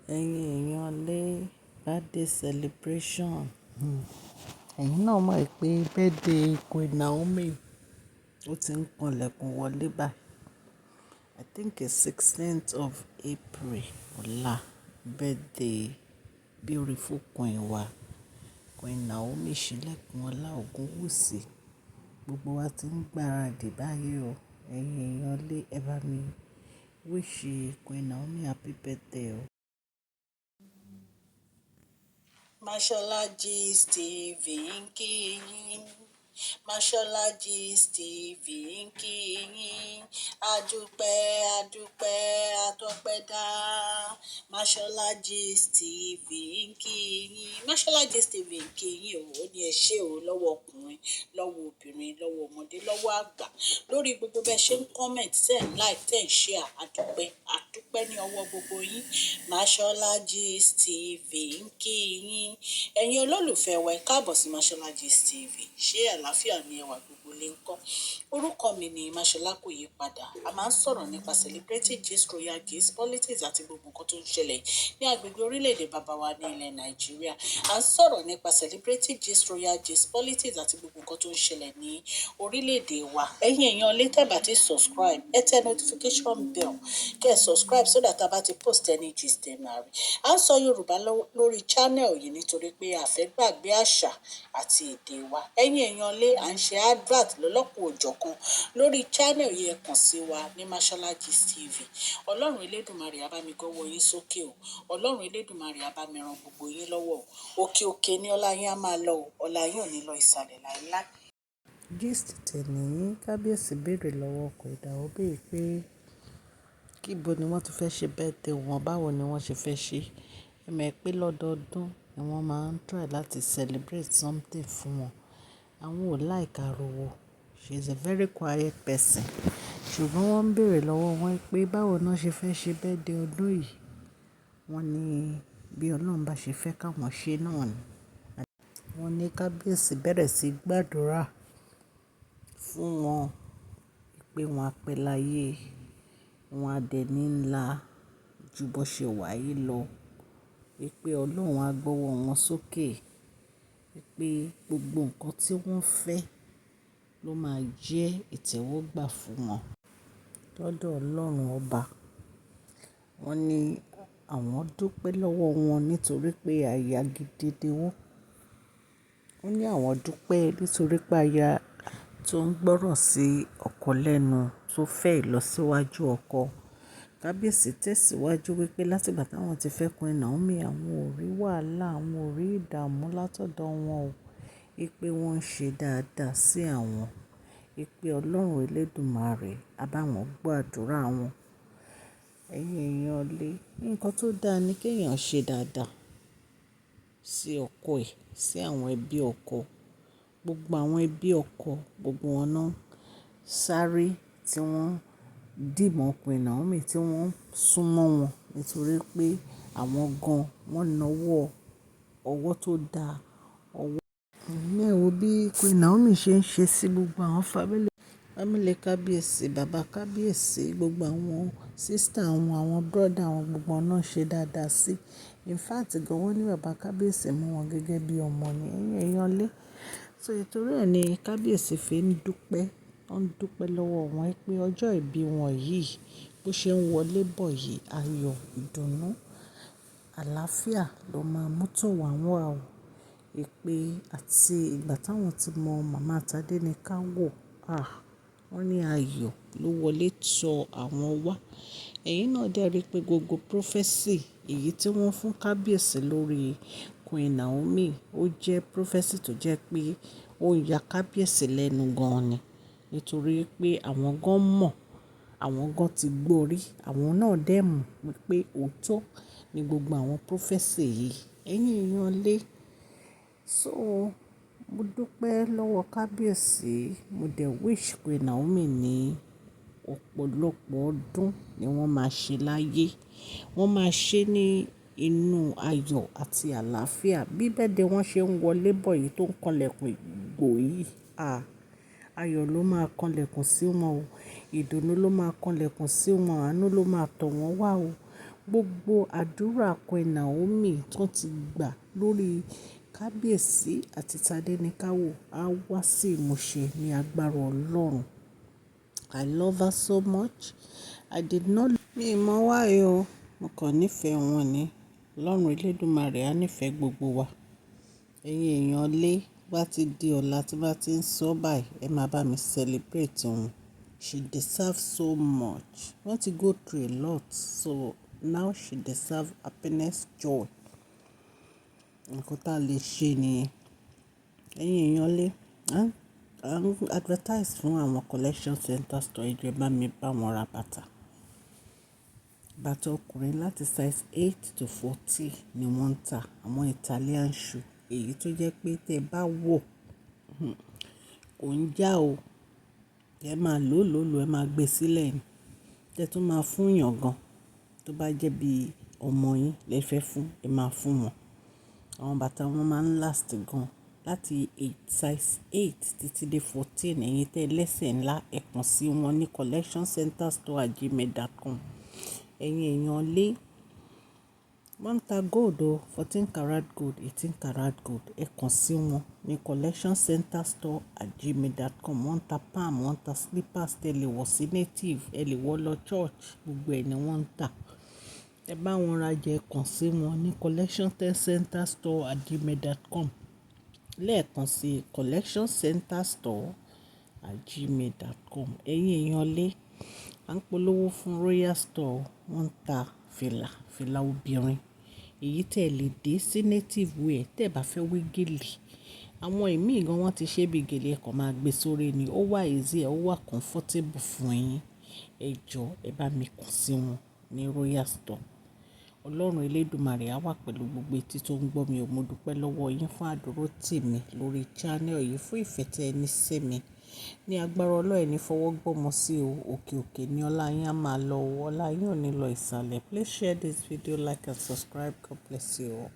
Ẹ̀yin èèyàn lé, birthday celebration. Ẹ̀yin náà mọ̀ pé birthday Queen Naomi ó ti ń kanlẹ̀kùn wọlé báyìí. I think it's 16th of April, ọ̀la, birthday beautiful queen wa, Queen Naomi Shilekunola Ogunwusi. Gbogbo wa ti ń gbáradì báyìí o. Ẹ̀yin èèyàn lé, ẹ bá mi wish Queen Naomi happy birthday o. Mashola Gist TV ń kí yín. Mashola Gist TV ń kí yín. Adúpẹ́, adúpẹ́, atọ́pẹ́dá. Mashola Gist TV ń kí yín. Mashola Gist TV ń kí yín o. Ó ní ẹ ṣé o lọ́wọ́ ọkùnrin, lọ́wọ́ obìnrin, lọ́wọ́ ọmọdé, lọ́wọ́ àgbà. Lórí gbogbo bẹ́ẹ̀ ṣe ń comment, ten like, ten share. Adúpẹ́, adúpẹ́ ní ọwọ́ gbogbo yín. Mashola Gist TV ń kí yín. Ẹ̀yin olólùfẹ́ wa, ẹ káàbọ̀ sí Mashola Gist TV. Ṣé àlàáfíà ni ẹwà, gbogbo lè ń kọ́? Orúkọ mi ni Mashola, kò yí padà. A máa ń sọ̀rọ̀ nípa celebrity gist, royal gist, politics àti gbogbo nǹkan tó ń ṣẹlẹ̀ ní agbègbè orílẹ̀-èdè bàbá wa ní ilẹ̀ Nàìjíríà. A ń sọ̀rọ̀ nípa celebrity gist, royal gist, politics àti gbogbo nǹkan tó ń ṣẹlẹ̀ ní orílẹ̀-èdè wa. Ẹ̀yin èèyàn lè tẹ́ bá ti subscribe, ẹ tẹ notification bell, kẹ́ ẹ subscribe so that a bá ti post any gist, ẹ máa rí. À ń sọ Yorùbá lórí channel yìí nítorí pé a fẹ́ gbàgbé àṣà àti èdè wa. Ẹ̀yin èèyàn lé, à ń ṣe advert lọ́lọ́kan-ò-jọ̀kan lórí channel yìí. Ẹ kàn sí wa ní Mashola Gist TV. Ọlọ́run Elédùmarè á bá mi gọ́wọ́ yín sókè o. Ọlọ́run Elédùmarè á bá mi ran gbogbo yín lọ́wọ́ o. Òkè òkè ní ọlá yín á máa lọ o. Ọlá yín ò ní lọ ìsàlẹ̀ láíláí. Gist tèmi, kábíyèsí béèrè lọ́wọ́ Queen Naomi pé kíbo ni wọ́n ti fẹ́ ṣe birthday wọn, báwo ni wọ́n ṣe fẹ́ ṣe. Ẹ mọ̀ pé lọ́dọọdún ni wọ́n máa ń try láti celebrate something fún wọn. Àwọn ò like ariwo. She is a very quiet person. Ṣùgbọ́n wọ́n ń béèrè lọ́wọ́ wọn pé báwo ni wọ́n ṣe fẹ́ ṣe birthday ọdún yìí. Wọ́n ní bí Ọlọ́run bá ṣe fẹ́ ká wọn ṣe náà ni. Wọ́n ní kábíyèsí bẹ̀rẹ̀ sí gbàdúrà fún wọn pé wọ́n á pẹ́ láyé, wọ́n á dẹ̀ ní ńlá ju bó ṣe wà yìí lọ. Wípé Ọlọ́run á gbọ́wọ́ wọn sókè. Wípé gbogbo nǹkan tí wọ́n fẹ́ ló máa jẹ́ ìtẹ́wọ́gbà fún wọn lọ́dọ̀ Ọlọ́run ọba. Wọ́n ní àwọn dúpẹ́ lọ́wọ́ wọn nítorí pé aya gidi ni wọ́n. Wọ́n ní àwọn dúpẹ́ nítorí pé aya tó ń gbọ́rọ̀ sí ọkọ lẹ́nu, tó fẹ́ ìlọsíwájú ọkọ. Kábíyèsí tẹ̀síwájú wípé láti ìgbà tí àwọn ti fẹ́ Queen Naomi, àwọn ò rí wàhálà, àwọn ò rí ìdààmú látọ̀dọ̀ wọn o. Wípé wọ́n ń ṣe dáadáa sí àwọn. Wípé Ọlọ́run Elédùmarè á bá wọn gbọ́ àdúrà wọn. Ẹ̀yin èèyàn lé, nǹkan tó dáa ni kí èèyàn ṣe dáadáa sí ọkọ ẹ̀, sí àwọn ẹbí ọkọ. Gbogbo àwọn ẹbí ọkọ, gbogbo wọn náà sáré tí wọ́n dì mọ́ Queen Naomi, tí wọ́n sún mọ́ wọn nítorí pé àwọn gan wọ́n náwọ́ ọwọ́ tó da ọwọ́. Ẹ wo bí Queen Naomi ṣe ń ṣe sí gbogbo àwọn family, family kábíyèsí, bàbá kábíyèsí, gbogbo àwọn sister wọn, àwọn brother wọn, gbogbo wọn náà ṣe dáadáa sí. In fact gan wọ́n ní bàbá kábíyèsí mú wọn gẹ́gẹ́ bí ọmọ ni. Ẹ̀yin èèyàn lé. So nítorí ẹ ní kábíyèsí fi ń dúpẹ́. Wọ́n ń dúpẹ́ lọ́wọ́ wọn pé ọjọ́ ìbí wọn yìí bó ṣe ń wọlé bọ̀ yìí, ayọ̀, ìdùnnú, àlàáfíà ló máa mú tó wá wá o. Wípé àti ìgbà táwọn ti mọ màmá Tádé ní ká wò, ah, wọ́n ní ayọ̀ ló wọlé tọ àwọn wá. Ẹ̀yin náà dẹ́ rí pé gbogbo prophecy èyí tí wọ́n fún kábíyèsí lórí Queen Naomi, ó jẹ́ prophecy tó jẹ́ pé ó ya kábíyèsí lẹ́nu gan ni. Nítorí pé àwọn gan mọ̀, àwọn gan ti gbọ́ rí, àwọn náà dẹ̀ mọ̀ wípé òótọ́ ni gbogbo àwọn prophecy yìí. Ẹ̀yin èèyàn lé. So mo dúpẹ́ lọ́wọ́ kábíyèsí, mo dẹ̀ wish Queen Naomi ní ọ̀pọ̀lọpọ̀ ọdún ni wọ́n máa ṣe láyé. Wọ́n máa ṣe ní inú ayọ̀ àti àlàáfíà. Bí birthday wọ́n ṣe ń wọlé bọ̀ yìí tó ń kanlẹ̀kùn ìgbò yìí, ah, ayọ̀ ló máa kanlẹ̀kùn sí wọn o. Ìdùnnú ló máa kanlẹ̀kùn sí wọn, àánú ló máa tọ̀ wọ́n wá o. Gbogbo àdúrà Queen Naomi tó ti gbà lórí kábíyèsí àti Tadenikawo á wá sí ìmúṣẹ ní agbára Ọlọ́run. I love her so much. I did not. Mi ò mọ̀ why o. Mo kàn nífẹ̀ẹ́ wọn ni. Ọlọ́run Elédùmarè á nífẹ̀ẹ́ gbogbo wa. Ẹ̀yin èèyàn lé, bá ti di ọ̀la tí bá ti ń sọ báyìí, ẹ máa bá mi celebrate wọn. She deserves so much. Wọ́n ti go through a lot, so now she deserve happiness, joy. Nǹkan tá lè ṣe nìyẹn. Ẹ̀yin èèyàn lé, à ń advertise fún àwọn Collection Center Store. Ẹ jọ̀ọ́, ẹ bá mi bá wọn ra bàtà. Bàtà ọkùnrin láti size 8 to 40 ni wọ́n ń tà. Àwọn Italian shoe, èyí tó jẹ́ pé tí ẹ bá wọ̀, kò ń já o. Ẹ máa lò lò lò, ẹ máa gbé sílẹ̀ ni. Tẹ́ tún máa fún yàn gan. Tó bá jẹ́ bí ọmọ yín lẹ fẹ́ fún, ẹ máa fún wọn. Àwọn bàtà wọn máa ń last gan. Láti size 8 títí dé 14. Ẹ̀yin tẹ́ lẹ́sẹ̀ ńlá, ẹ kàn sí wọn ní collectioncenterstore@gmail.com. Ẹ̀yin èèyàn lé, wọ́n ń ta gold o, 14 karat gold, 18 karat gold. Ẹ kàn sí wọn ní collectioncenterstore@gmail.com. Wọ́n ń ta palm, wọ́n ń ta slippers tí ẹ lè wọ̀ sí native, ẹ lè wọ̀ lọ church, gbogbo ẹ̀ ni wọ́n ń tà. Ẹ bá wọn rajà, ẹ kàn sí wọn ní collectioncenterstore@gmail.com. Lẹ́ẹ̀kan sí, collectioncenterstore@gmail.com. Ẹ̀yin èèyàn lé, à ń polówó fún Royal Store. Wọ́n ń ta fìlà, fìlà obìnrin. Èyí tí ẹ lè dé sí native wear tí ẹ bá fẹ́ wé gèlè. Àwọn ìmí gan wọ́n ti ṣe bí gèlè, ẹ kàn máa gbé sórí ni. Ó wà easy, ó wà comfortable fún yín. Ẹ jọ, ẹ bá mi kàn sí wọn ní Royal Store. Ọlọ́run Elédùmarè á wà pẹ̀lú gbogbo etí tó ń gbọ́ mi. Mo dúpẹ́ lọ́wọ́ yín fún àdúró tì mí lórí channel yìí, fún ìfẹ́ tí ẹ ní sí mi. Ní agbára Ọlọ́run, ẹ ní fọwọ́ gbọ́mọ sí o. Òkè òkè ni ọlá yín á máa lọ. Ọlá yín ò ní lọ ìsàlẹ̀. Please share this video, like and subscribe. God bless you all.